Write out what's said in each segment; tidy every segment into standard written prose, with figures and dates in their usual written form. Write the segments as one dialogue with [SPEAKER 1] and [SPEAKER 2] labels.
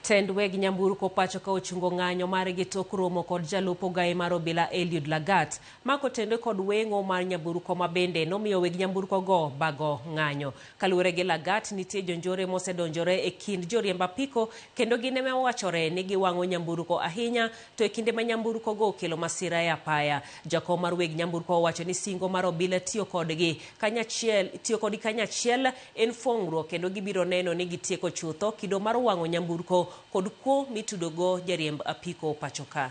[SPEAKER 1] Tend weg nyamburko pacho ka ochungo ng'anyo margi tok romo kod jalup ogaye mar obila Eliud Lagat makotenore kod weng'o mar nyamburko ma bende nomiyo weg nyamburko go bago ng'anyo. Kaluwore gi Lagat, nitie jonjore mosedonjore e kind joriemb apiko kendo gin ema wachore ni giwang'o nyamburko ahinya to e kinde ma nyamburko go okelo masira e apaya. Jakom mar weg nyamburko owacho ni singo mar obila tiyo kodgi kanyachiel en fong'ruok kendo gibiro neno ni gitieko chutho kido mar wang'o nyamburko kod kuo mitudogo jariemb apiko pacho ka.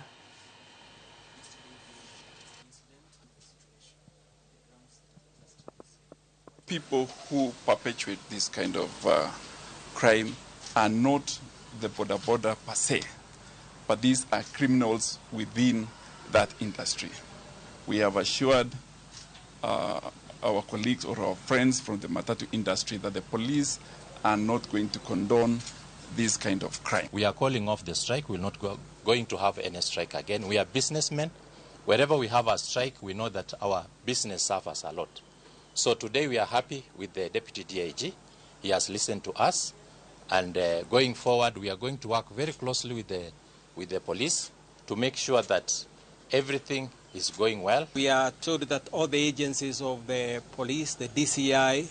[SPEAKER 2] People who perpetuate this kind of crime are not the boda boda per se, but these are criminals within that industry. We have assured our colleagues or our friends from the matatu industry that the police are not going to condone this kind of crime.
[SPEAKER 3] We are calling off the strike. We're not going to have any strike again. We are businessmen. Wherever we have a strike, we know that our business suffers a lot. So today we are happy with the Deputy DIG. He has listened to us, and going forward we are going to work very closely with the police to make sure that everything is going well.
[SPEAKER 4] We are told that all the agencies of the police, the DCI,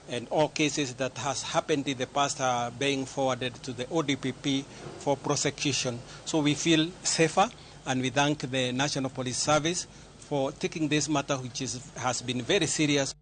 [SPEAKER 4] and all cases that has happened in the past are being forwarded to the ODPP for prosecution. So we feel safer, and we thank the National Police Service for taking this matter, which has been very serious.